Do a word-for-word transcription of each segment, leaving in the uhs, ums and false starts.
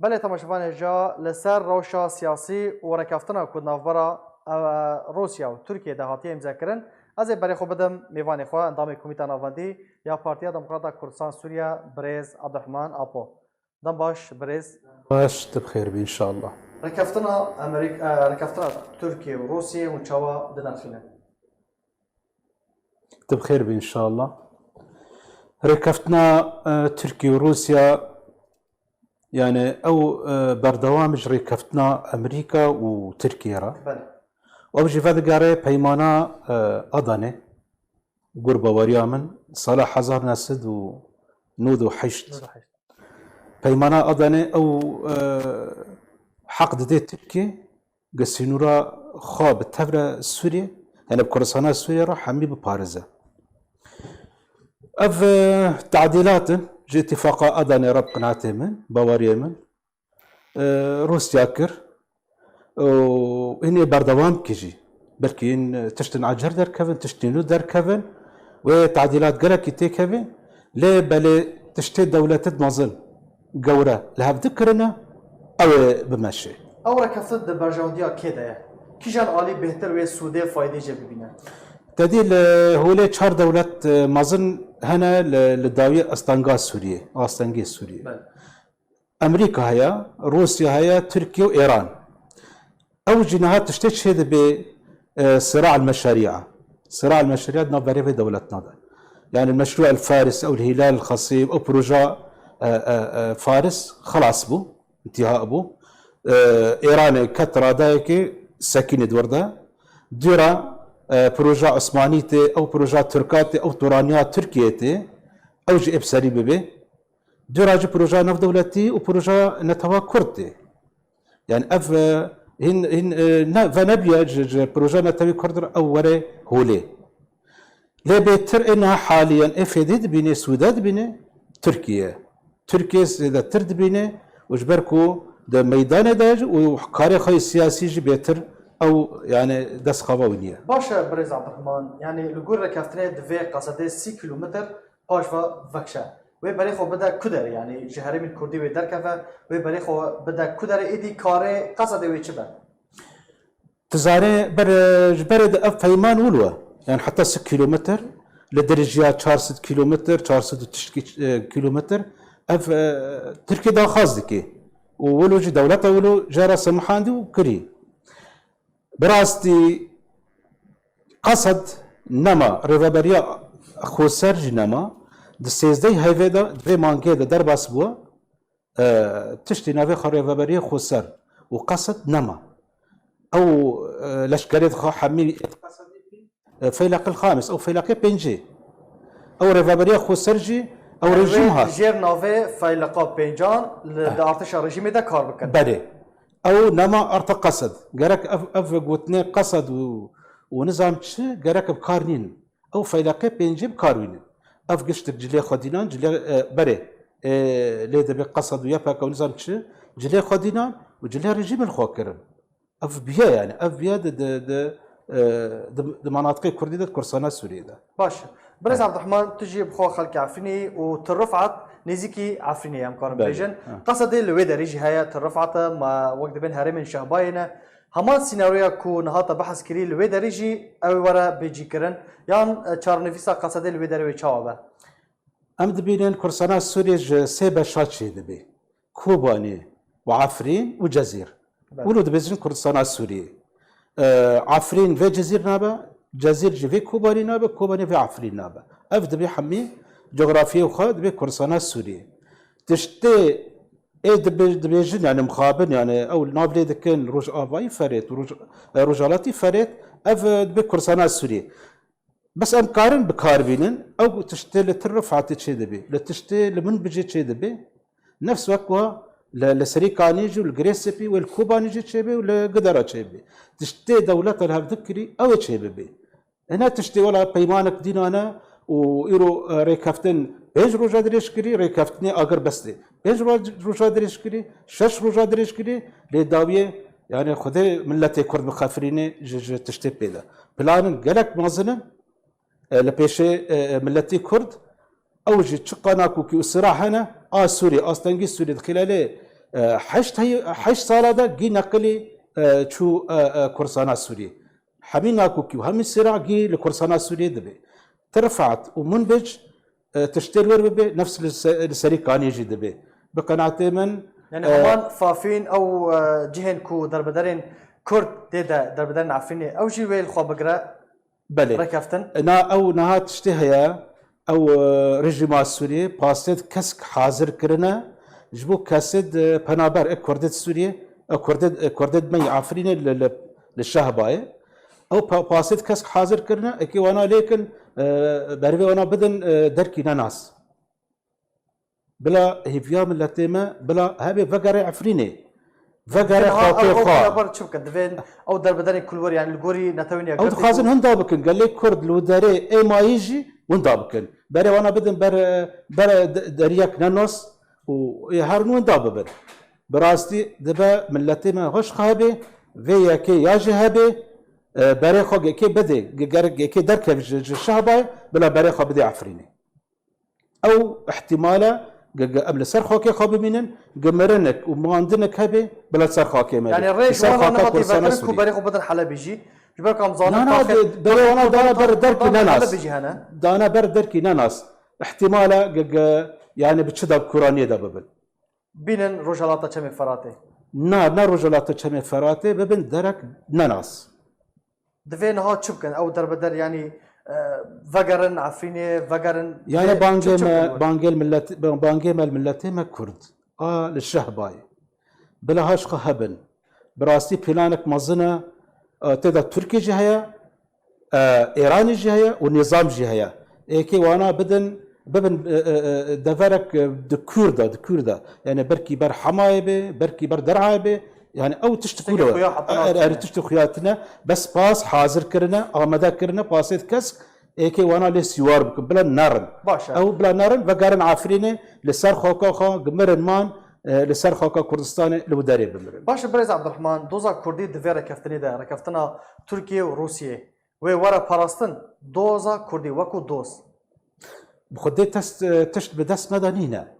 Belê temaşevanê hêja, li ser rewşa siyasî û rêkeftina ku di navbera, e, Rûsya û Tirkiyê de hatiye îmzekirin, ez ê berê xwe bidim mêvanê xwe, endamê Komîta Navendî ya Partiya Demokrata Kurdistan Sûriye, birêz Abdurrahman Apo. Dem baş, birêz. Baş, tu bi xêr bî, înşallah. Rêkeftina Amerîk-, e, rêkeftina Tirkiye û Rûsiyê hûn çawa dinirxînin? Tu bi xêr bî, înşallah. Rêkeftina, e, Tirkiye û Rûsya, yani ew, e, berdewam ji rêkeftina Amerîka û Tirkiye re. Belê. Ew jî vedigere peymana, e, Adanê. Gur baweriya min, sala hezar neh sed û nod û heşt. Nod û heşt. Peymana Adanê ew, e, heq dide Tirkiyê, ge sînûra xwe bi tevre Sûriyê, yani bi Kurdistana Sûriyê re hemî biparêze. Ev, e, tadîlat in ji îtîfaqa Adanê re bi qinaetê min, baweriyê min. e, Rûsya kir û hînê berdewam dike jî. Belkî hîn tiştin ecer derkevin, tiştên nû derkevin, wê tadîlat gelekî têkevin, lê belê tiştê dewletê di mezin gewre li hev dikirine, ew ê bimeşe. Ew rêkeftin di berjewendiya kê de ye? Kîjan alî bêhtir wê sûdê faydê jê bibîne? Te dî li holê çar dewlet, e, mezin hene li, li dawiyê astanga Sûriyê, astengê Sûriyê. Belê. Amerîka heye, Rûsya heye, Tirkiye û Îran. Ew jî niha tiştê çê dibe, e, sira el meşariya. Sira el meşariya di navberê vê dewletna de. Yani meşru el Faris, ew Hilal el Xasîb, ew proja, e, e, e, Faris xelas bû, intîha bû. E, Îranê ket radayekê sekînê di wir de. Dûra, e, proja Osmanî tê, ew proja Tirka tê, ew turaniya Tirkiye tê. Ew jî ê bi serî bibe. Dûra jî proja navdewletî û proja netewa Kurd tê. Yani ev, e, hîn, hîn, e, ne, venebûye ji, ji proja netewî Kurd re ew were holê. Lê bêtir ê niha haliyen ê fêdê dibîne, sûde dibîne Tirkiye. Tirkiye zêdetir dibîne û ji ber ku di meydanê de jî û karê xwe yê siyasî jî bêtir ew, yani dest xava wî niye. Baş e, birêz Abdurrahman, yani li gor rêkeftinê divê qesedê sî kilometr paş ve vekşe. Wê berê xwe bide ku derê, yanî ji herêmên kurdî wê derkeve, wê berê xwe bide ku derê, êdî karê qesedê wê çi be? Tu zanî ber, ji berê de ev peyman wilo ye. Yani heta sî kilometr, li dirêjiya çar sed kilometr, çar sed û tiştkî, e, kilometr, ev, e, Tirkiye daxwaz dike. Û wilo jî dewleta wilo jê re semihandî û kirî. Bi rastî qesed nema, rêveberiya xweser jî nema. Di sêzdehê heyvê de, di vê mangê de derbas bû. E, tiştî navê xwe rêveberiyê xweser û qesed nema. Ew, e, leşkerê dixwe hemî e, Feylaqil Xamis, ew feylaqê pêncê. Ew rêveberiya xweser jî, ew rejîm hat. Jêr navê feylaqa pêncan li, eh, di artêşa rejîmê de kar bikin. Belê. Ew nema erte qesed. Gerek ev, ev gotinê qesed û, û nizam çi, gerek bi kar nînin. Ew feylaqê pêncê bi kar wînin. Ev giştik cilê xwe dînan, cilê, e, berê. E, lê dibê qesed û Y P G û nizam çi, cilê xwe dînan û cilê rejîmê li xwe kirin. Ev biye yani, ev biye di, di, di, e, di, di manatiqê Kurdî de, di Kurdistana Sûriyê de. Baş. Birêz, evet, Abdurrahman, tu jî bi xwe xelkê Efrînê û Til Rifat nêzîkî Efrînê ye, em karin, belê, bêjin. Ha. Qesedê li wê derê jî heye, Til Rifat e, ma wek dibên herêmên Şehbayê ne. Heman sînaryoya ku niha te behs kirî li wê derê jî ew ê were bêcîkirin. Yan, e, çarenivîsa qesedê li wê derê wê çawa be? Em dibînin Kurdistana Sûriyê ji sê beşa çêdibe. Kobanê û Efrîn û Cezîr. Belê. Wilo dibêjin Kurdistana Sûriyê. E, Efrîn vê Cezîr nabe, Cezîr jî vê Kobanê nabe, Kobanê vê Efrîn nabe. Ev dibê hemî cografiyê xwe dibê Kurdistana Sûriyê. Tiştê ê dibe-, dibêjin, yani mixabin, yani ew nav lê dikin Rojavayî Ferêt, Roj-, e, Rojhalatî Ferêt, ev, e, dibê Kurdistana Sûriyê. Bes em karin bi kar bînin, ew tiştê li Til Rifatê çêdibe, li tiştê li Minbicê çêdibe, nefs wek wa li, li Serîkanê jî û li Girê Spî wê li Kobanê jî çêbe û li Gidera çêbe. Tiştê dewleta li hev dikirî, ew ê çêbibe. Hine tiştê wela peymanek dîna ne û îro, e, rêkeftin pênc roja dirêj kirî, rêkeftinê agirbestê pênc ro-, roja dirêj kirî, şeş roja dirêj kirî, lê dawiyê, yani Xwedê miletê Kurd bixefirînê ji, ji tiştê pê de. Planên gelek mezin in, e, li pêşê, e, e, miletî Kurd, ew jî çiqa nakokî û sira hene, a Sûrî, astengî Sûrî di xîlalê, E, heşt hey-, heşt sala de gî neqilî, e, çû, e, e, Kurdistana Sûriyê. Hemî Nakokî û hemî Siragî li Kurdistana Sûriyê dibe. Ti Rifat û Munbic, e, tiştê li wir bibe, nefs li se-, li serî Kanê jî dibe. Bi qenaatê min, Yani e, heman Fafîn ew, e, cihên ku derbederên Kurd tê de, derbederên Efrînê, ew jî wê li xwe bigire Belê. Rêkeftin? Na ew niha tiştê heye, ew, e, rejîma Sûriyê pasêd kesk hazir kirine, ji bo kesêd, e, penaber, e, Kurdêd Sûriyê, e, Kurdêd, e, Kurdêd me yê Efrînê li, li, li Şehbayê. Ew pa-, pasêd kesk hazir kirine, êkê wana lêkin, e, bervê wana bidin, e, derkî nenas. Bila hêviya miletê me, bila hebê vegere Efrînê. Vegere Divên ha, xakê ew, ew xwe. Penaber çi bikin? Divên ew derbederên kulwer, yani li gorî Netewên Ew Yekgirtî dixwazin ku winda bikin. Gelê Kurd li derê ê mayî jî winda bikin. Berê wana bidin ber, ber de-, deriyek nenas û ê herin winda bibin. Bi rastî dibe miletê me hoş xwe hebê, vê yekê ya jî hebê, e, berê xwe gekê bidê, ge-, gerek gekê derkevî ji, ji Şehbayê, bila berê xwe bidê Efrînê. Ew ihtimale ge, ge em li ser xakê xwe bimînin, ge mirinek û mandinek hebe, bila li ser xakê me be. Yani rêj Li ser wan xaka niha tê Kurdistana vekirin ku Sûriyê. Berê xwe bidin Helebê jî. Ji ber ku em zanin Na, na, taxê de-, berê wana dana ber derkî nenas. Helebê jî hene. Dana ber derkî nenas. Ihtimale ge, ge, yani bi çi de kuraniyê de bibin. Bînin Rojhelata Çemê Feratê. Na, ne Rojhelata Çemê Feratê, bibin derek nenas. Divê niha çi bikin? Ew derbeder, yanî, e, vegerin Efrînê, vegerin Yani vê bangê çi, çi me, bikin? Bangê millet, bangê me li milletê me Kurd a li Şehbayê. Bila haş xwe hebin. Bi rastî planek mezin e, e, tê de Tirkî jî heye, e, Êranî jî heye û nîzam jî heye. Êkê wana bidin, bibin, e, e, e, deverek, e, di kûr de, di kûr de. Yani berkî ber Hemayê be, berkî ber Derayê be. Yani ew tişt Tiştekî kûr e. Xuya heta Er, er navçe. Tişt xuya tine. Bes pas hazir kirine, amade kirine, pasêd kesk, êkê wana lê sîwar bikin, bila nerin. Baş e. Ew bila nerin, vegerin Efrînê, li ser xaka xwe, gimirin man, e, li ser xaka Kurdistanê, li derê bimirin. Baş e, birêz Abdurrahman, doza Kurdî di vê rêkeftinê de, rêkeftina Tirkiye û Rûsiyê, wê were parastin, doza Kurdî wekû doz. Bi xwedê test, tişt bi dest me de nîne.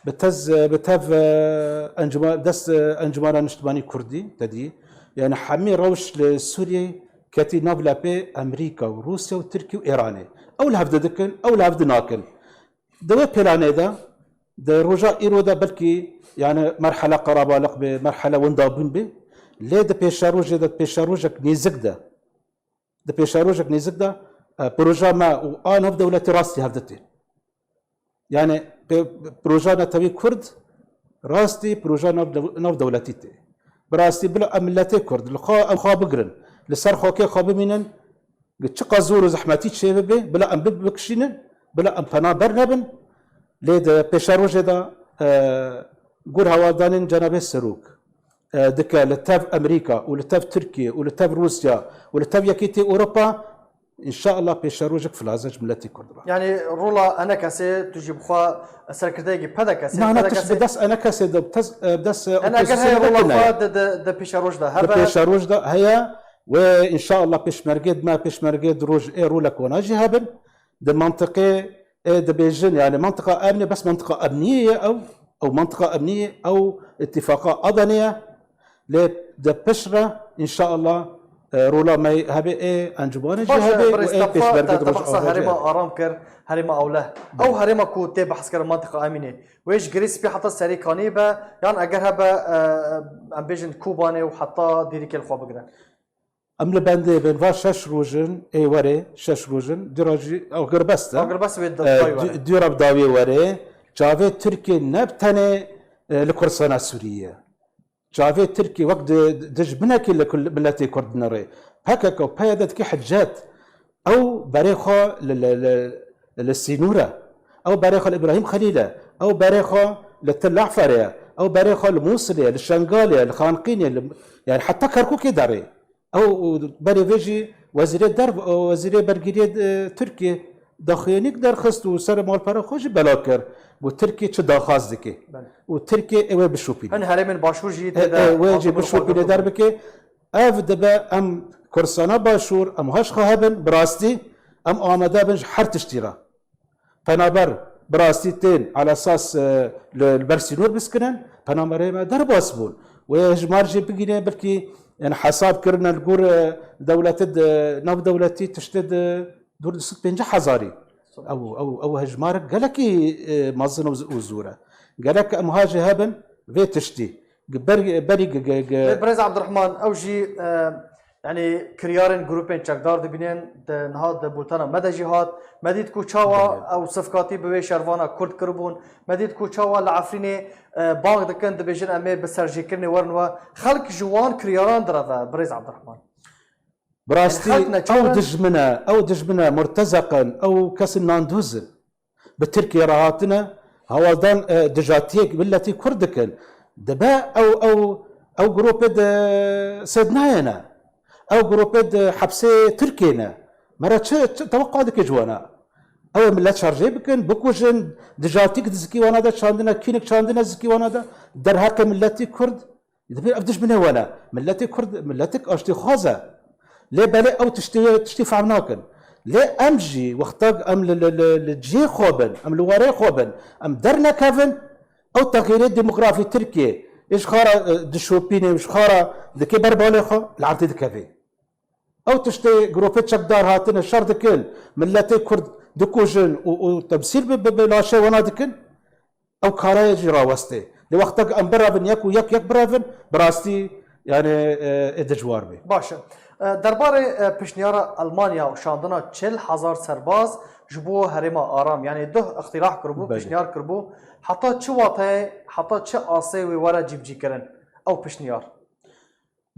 Bi tez, bi tev, e, encuma-, dest, e, Encumana Niştimanî Kurdî, te dî. Yani hemî rewş li Sûriyê ketî nav lepê Amerîka û Rûsya û Tirkiye û Êranê. Ew li hev didikin, ew li hev dinakin. Di wê planê de, di roja îro de belkî, yani merhele qerebaliq be, merhele windabûn be, lê di pêşerojê de, pêşerojek nêzik de, di pêşerojek nêzik de, e, proja me û a navdewletî rastî hevditê. Yani pe-, proja netewî Kurd rastî proja navdew-, navdewletî tê. Bi rastî bila em miletê Kurd li xwe, em xwe bigirin, li ser xakê xwe bimînin, çiqas zor û zehmetî çêbibe, bila em bi-, bikişînin, bila em penaber nebin. Lê di pêşerojê de, e, gur hevaldanên Cenabê Serok, e, dike li tev Amerîka û li tev Tirkiye û li tev Rûsya û li tev Yekîtî Ewropa, înşallah pêşerojek filaze ji miletî Kurd re. Yani rola enekesê, tu jî bi xwe serkirdeyekî P D K'ê, Na, na, P D K'ê tişt bi dest enekesê de, bi tez, e, bi dest, e, Em eger heye opozîsyonê rola de xwe heye. Di, di, di pêşeroj de Di hebe. Pêşeroj de heye. Wê înşallah pêşmergê me, pêşmergê di roj ê rolek wana jî hebin. Di mantiqê ê dibêjin, yani mantiqa emnê, bes mantiqa emniyê ye ew, ew mantiqa emniyê, ew îtîfaqa Adanê ye. Lê di pişt re, înşallah, e, rola me hebe ê encûmanê jî Baş e, hebe û birêz, ê te pêşmergê te, di te behsa Rojavayê jî herêma hebe. Aram kir, herêma Ewleh. Ew Belê. Herêma ku tê behs kirin mantiqa emînê. Wê ji girê spî heta serê kanî be, yan eger hebe, e, em bêjin Kobanê û heta dîrikê li xwe bigire. Em li bendê bin va şeş rojin, ê werê, şeş rojin, dira jî agirbest e. Agirbest wê di E, dawî di-, werê. Dira bi dawî werê, çavê Tirkiyê ne bi tenê, e, li Kurdistana Sûriyê ye. Çavê Tirkiyê wek di-, dijminekî li kul-, miletê Kurd dinirê. P K K û P Y D dike hicet. Ew berê xwe li, li, li, li sînor e. Ew berê xwe li Îbrahîm Xelîl e. Ew berê xwe li Til Ahfer e. Ew berê xwe li Mûsilê ye, li Şengalê ye, li Xanqînê, li, yani heta Kerkûkê derê. Ew û berê vê jî wezîrê derv, wezîrê bergiriyê, e, Tirkiyê daxuyanîk derxist û serê malpera xwe jî bela kir. Got Tirkiye çi daxwaz dike. Belê. Û Tirkiye ê wê bişopîne. Hin herêmên başûr jî E, tê de e, wê jî halkê bişopîne xwe derbikin. Ev dibe em Kurdistana Başûr, em haş xwe hebin, bi rastî em amade bin ji her tiştî re. Penaber Bi rastî tên ala esas, e, li, li ber sînor biskinin, penaberê me derbas bûn. Wê hejmar jî bigîne, belkî, yani, hesab kirine li gor, e, dewletê de, navdewletî tiştê de dûr du sed pêncî hezarî. Ew, ew, ew hejmarek gelekî, e, mezin û z-, û zûr e. Gerek em ha jî hebin vê tiştî. Ber-, berî ge-, ge-, ge- Lê Birêz Abdurrahman, ew jî, e, yani, kiryarên grûpên çekdar dibînin, di niha di bultena me de jî hat. Me dît ku çawa Belê. ew sifkatî bi wê şervana Kurd kiribûn. Me dît ku çawa li Efrînê, e, bang dikin, dibêjin, "Em ê bi serjêkirinê werin we." Xelk ji wan kiryaran direve, Birêz Abdurrahman. Bi rastî Yani, xelk neçar ew in. dijmin e, ew dijmin e, murtezeq in, ew kesên nandûz in. Bi Tirkiyê re hatine, hewldan, e, dijatiyê miletî Kurd dikin. Dibe ew, ew, ew grûpê di sêdnayê ne. Ew grûpê di hepsê Tirkiyê ne. Me re çi, çi tewqqa dike ji wana? Ew ê milet şerjê bikin, bikujin, dijatîk di zikî wana de çandine, kînik çandine zikî wana de, derheqê miletî Kurd. Dibê ev dijminê we ne. Miletê Kurd, miletek aştîxwaz e. Lê belê ew tiştê, tiştê fehm nakin. Lê em jî wexta em li, li, li, li cihê xwe bin, em li warê xwe bin, em dernekevin, ew texîrê demografî Tirkiyê, ê ji xwe re, e, dişopîne, ji xwe re dike ber balê xwe, li erdê dikeve. Ew tiştê grûpê çekdar hatine şer dikin, miletê Kurd dikujin û, û temsîl bi, bi, bi laşê wana dikin. Ew karayê jî rawestê. Lê wextek em birevin, yek û yek, yek birevin, bi rastî, yani, e, ê dijwar bê. Baş e. E, derbarê, e, pişniyara Almanya û şandina çil hezar serbaz ji bo herêma Aram, yani duh îqtirah kiribû, Belê. pişniyar kiribû, heta çi wateyê, heta çi asê wê were cîbicîkirin ew pişniyar?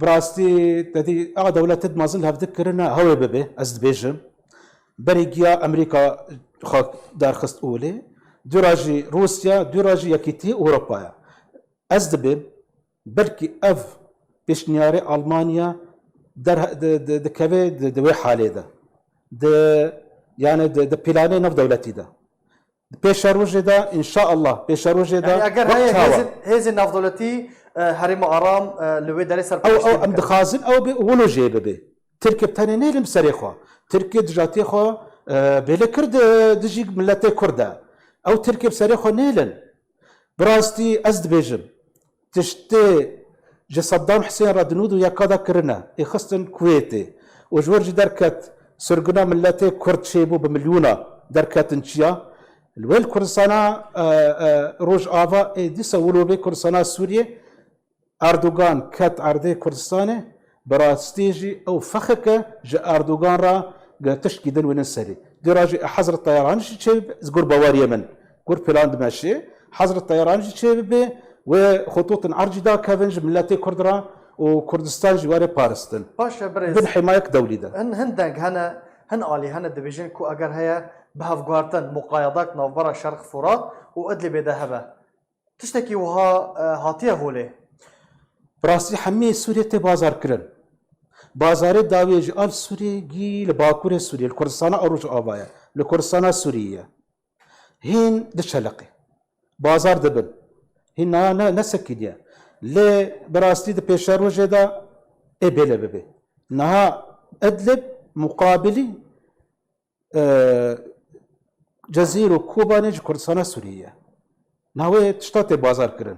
Bi rastî, te dî, a dewletê di mezin li hevdik kirine, hewê bibe, ez dibêjim. Berî giya Amerîka xwe derxist olê. Dûra jî Rûsya, dûra jî Yekîtî Ewropa ye. Ez dibêm, belkî ev pêşniyarê Almanya der, di, di, dikeve di, di wê halê de. Di, yani di, di planê navdewletî de. Di pêşerojê de, înşaallah, pêşerojê de Yani eger wek heye çawa? hêzên, hêzên navdewletî, e, herêma Aram, e, li wê derê Ew, serpereştê ew, em bikin. dixwazin ew bê, wilo jê bibe. Tirkiye bi tenê nêlin bi serê xwe. Tirkiye dijatiyê xwe, e, bêle kir di, dijî miletê Kurd e. Ew Tirkiye bi serê xwe nêlin. Bi rastî ez dibêjim, tiştê ji Saddam Husên re di nod û yeka de kirine, ê xistin Kuwêtê û ji wir jî derket, sirgina miletê Kurd çêbû, bi milyona derketin çiya. Li wê li Kurdistana, e, e, Rojava, ê dîsa wilo bê Kurdistana Sûriyê, Erdogan ket erdê Kurdistanê, bi rastî jî ew fexeke ji Erdogan re ge tiştkî din wênin serî. Dûra jî Hezret Teyaran jî çê, ji gor baweriyê min, gor plan dimeşê, Hezret Teyaran jî çê bibe, wê xutûtin ercî dakevin ji miletê Kurd re û Kurdistan jî were paristin. Baş e, birêz. Bin himayek dewlî de. Hin, hin deng hene, hin alî hene dibêjin ku eger heye bihevguhertin, muqayedak navbera Şerq Furat û Idlibê de hebe. Tiştekî wiha, e, hatiye holê? Bi rastî hemî Sûriyê tê bazarkirin. Bazarê dawiyê ji al Sûriyê gî li Bakurê Sûriyê, li Kurdistana a Rojava ye, li Kurdistana Sûriyê ye. Hîn diçeliqî. Bazar dibin. Hîn niha ne, nesekiniye. Lê bi rastî di pêşerojê de ê bêle bibe. Niha Idlib muqabilî e, Cezîr û Kobanê ji Kurdistana Sûriyê ye. Niha wê tişta tê bazar kirin.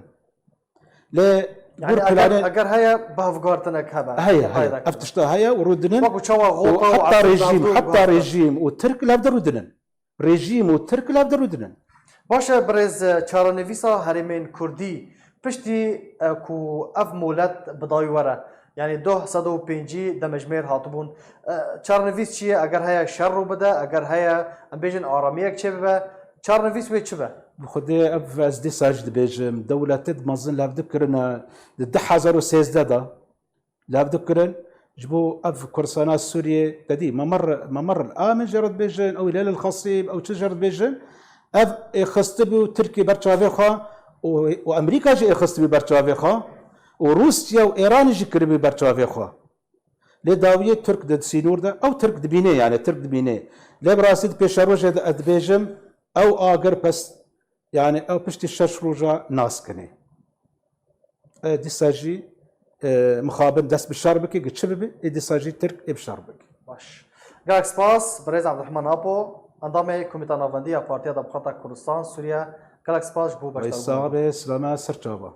Lê Yani gur eger, planê eger heye bavguartinek hebe. Heye, heye. Ev tişta heye û rûdinin. Wekî çawa û Xota û heta Efrîn rejîm, Davdû heta guartin. Rejîm û Tirk lev de rûdinin. Rejîm û Tirk lev de rûdinin. Baş e, birêz, e, çarenivîsa herêmên Kurdî piştî, e, ku ev molet bi dawî were, yanî duh sed û pêncî demejmêr hatibûn, e, çarenivîs çi ye? Eger heye şer rû bide, eger heye, em bêjin, aramiyek çêbibe, çarenivîs wê çi be? Bi Xwedê ev ez dîsa jî dibêjim, dewletê di mezin lev dikirine, di du hezar û sêzdeh de, lev dikirin. Ji bo ev Kurdistana Sûriyê, te dî, memar, memar, a min jê re dibêjin, ew Hilal el Xasîb, ew çi jê re dibêjin, ev ê xistibû Tirkî ber çavê xwe û, û Amerîka jî ê xistibû ber çavê xwe û Rûsya û Îranî jî kiribû ber çavê xwe. Lê dawiyê Tirk di sînor de, ew Tirk dibîne, yani Tirk dibîne. Lê bi rastî di pêşerojê de ez dibêjim, ew agir pes Yani ew piştî şeş roja nas kinê. E, dîsa jî, e, mixabin dest bi şer bike, gi çi bibe, ê dîsa jî Tirk ê bi şer bike. Baş. Gelek spas, birêz Abdurrahman Apo. Endamê Komîta Navendî ya Partiya Demokrata Kurdistan Sûriye, gelek spas ji bo beşdarbûna. Sax be, silame ser çava.